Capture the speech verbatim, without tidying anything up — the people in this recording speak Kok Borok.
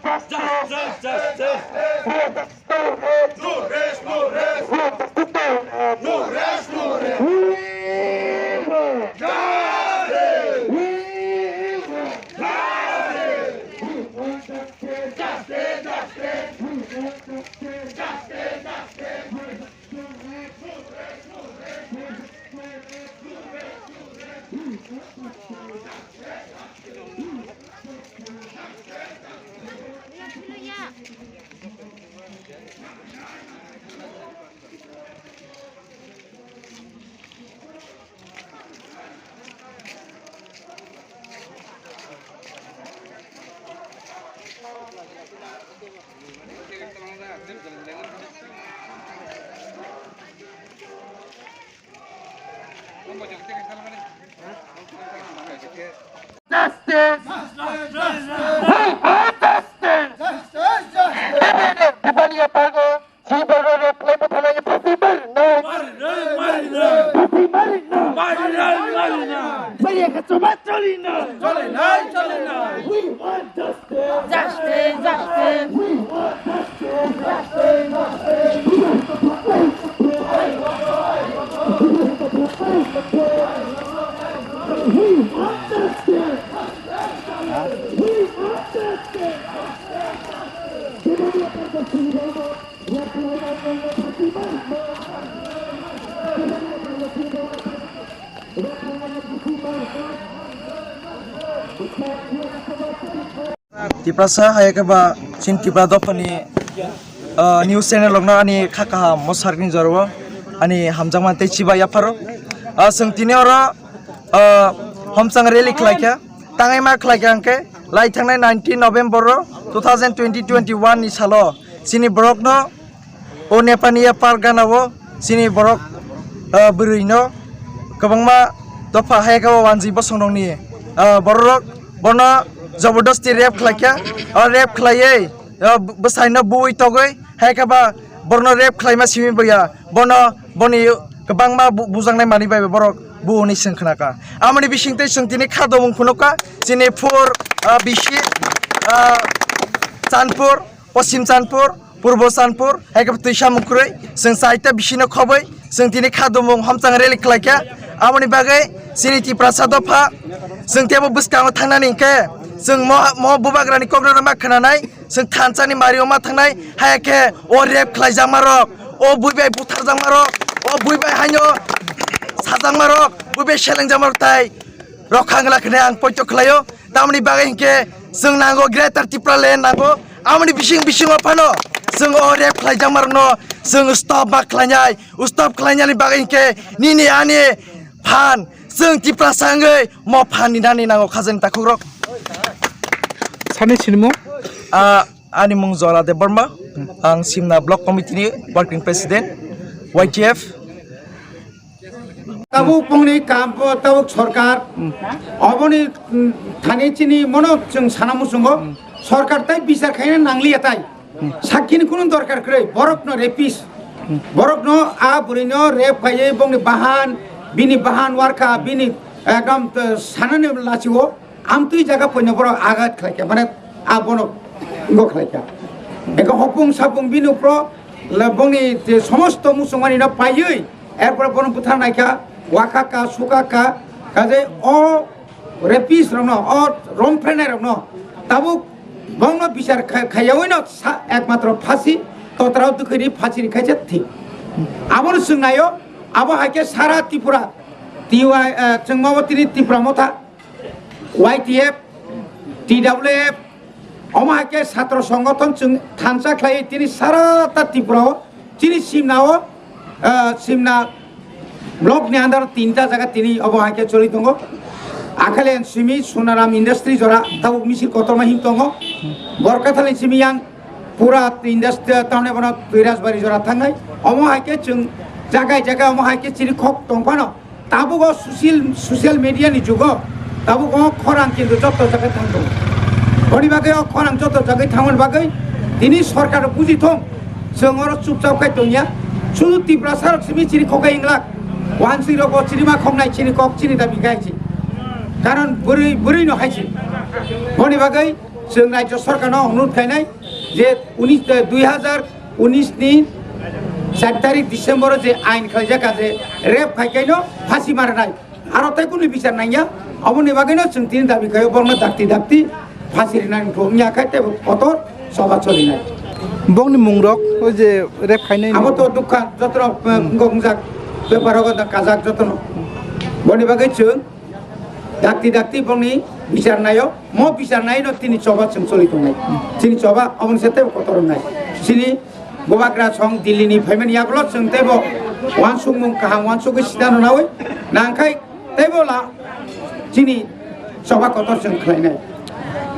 Justice, justice, justice. No rest, no rest. No rest, no rest. We want justice. We want justice. We want justice. Justice, justice. We want justice. Justice, justice. Justice! We want justice! Justice! Justice! Tiprani yapargo, si borgo rep khlai bwtharnai phasi marinai. Marinai, marinai. Phasi marinai. Marinai, marinai. Bari kha chuma cholinai. Cholinai, cholinai. We want justice. Justice, justice. We want justice. Justice, justice. Tiprasa hai khe ba chini Tipra dophani, ah, news channel rokno ani kha kaham mo sarkni jora o ani hamjakma tei chibai yapharo. Ah, chwng tini oro, ah, homchang rally khlai kha, tangai ma khlai kha hwnkhe lai thangnai nineteen November o two thousand twenty twenty one ni salo chini borokno o Nepaniya park gana o chini borok, ah, bwrwi no kwbangma dopha hai khe o wanjwi bosong rokni, ah, borok rok bono jabardasti rape khlai kha, o rape khlaiwi, o bwsai no buwi togwi hai khe ba borno rape khlaima simi boya bono boni kwbangma bu-, bujaknai manwi bai borok buo hwnwi swng khna kha. Amoni bising twi chwng tini kha domung phunuk kha chini phur, ah, bisi, ah, Chandpur, Poschim Chandpur, Purbo Chandpur, hai khe Twisa Mukrwi, chwng chaita bisino khobwi, chwng tini kha domung homchang rally khlai kha. Aboni bagwi chini Tiprasa dopha, chwng teibo bwskango thangnani hwnkhe, chwng mo, mo bubagrani kokno ma khwnanai, chwng thansani mario ma thangnai, hai khe o rape khlaijakma rok, o bui bai butharjakma rok, o bui bai haino sajakma rok, bui bai selengjakma rok tai rokha wngla khne ang poito khlaio. Tamoni bagwi hinkhe chwng nango Greater Tipraland nango. Amoni bising bisingo phano chwng o rape khlaijakmarokno chwng stop ma khlainai. Stop khlainani bagwi hinkhe nini ani phan chwng Tiprasa wngwi mo phan ni nani nango khajani takhukrok. Sani sinimung? Ah, ani mung Jora Debbarma. Ang Simna Block Committee ni Working President, Y T F. Tabuk bongni kam bo tabuk sorkar. Oboni, mm, thani chini mono chwng sana muchungo. Sorkar tai bichar khaina nangliya tai. Sakini kunu dorkar kwrwi. Borokno rapist. Borokno a bwrwino rape khaiwi bongni bahan, bini bahan warkha, bini ekdom, eh, sanani lachio. Amtwi jaga poino borok agat khlaikha, mane a bono ngo khlaikha. Eka hopung sapung bini upro le bongni je somosto muchungmani no paiwi, erpore bono bwtharnaikha, wakakha, sukakha, kaje o rapist rokno, o romphrenai rokno tabuk bongno bichar kha-, khaiyawi no sa-, ekmatro phasi, totrao dwkhwini phasini khaisa thik. Abono chwng naio, abo haikhe sara Tripura, T Y, eh, chwngmabo tini Tipra Motha, Y T F, T W F, omo hai khe satro songothon chwng thansa khlaiwi tini sara ta Tripura o, chini Simna o, ah, Simna block ni under tinta jaga tini obo hai khe choli tongo. Akhalen simi Sonaram Industry jora tabuk misil kotorma him tongo. Borkathalen simi yang Pura industry tamne bono Tuirasbari jora thangnai. Omo hai khe chwng jagai jagai omo hai khe chini khok tong phano. Tabuk o social, social media ni jugo tabuk o khorang kintu jotto jagai thang tongo. Boni bagwi o khorang jotto jagai thangmani bagwi tini sorkar buji thung. Chwng oro chupchap khai tongya. Sudu Tiprasa rok simi chini khok hai inglak. Wansui rok bo chini ma khoknai chini kok chini dabi khai si. Karon bwrwi, bwrwi no hai si. Boni bagwi chwng rajyo sorkar no onurodh khainai je unis, eh, dui hazar unis ni char tarik December o je ain khlaijak je rape khai kaino phasi marnai. Aro tai kunu bichar nangya. Aboni bagwi no chwng tini dabi khaio borno dakti dakti phasi rinani wngya khai tei kotor choba cholinai. Bongni mungrok o je rape khainai abo to dukha jotono, eh, wngkok wngjak bepar rogo da kajak jotono. Boni bagwi chwng dakti dakti bongni bichar naio, mo bichar naino tini choba chwng choli tongnai. Chini choba aboni se tebo kotor wngnai. Chini bubagra song Delhi ni phaimani yagulo chwng tebo wansukmung kaham wansugwi sida no nawi nangkhai tebo la chini choba kotor chwng khlainai.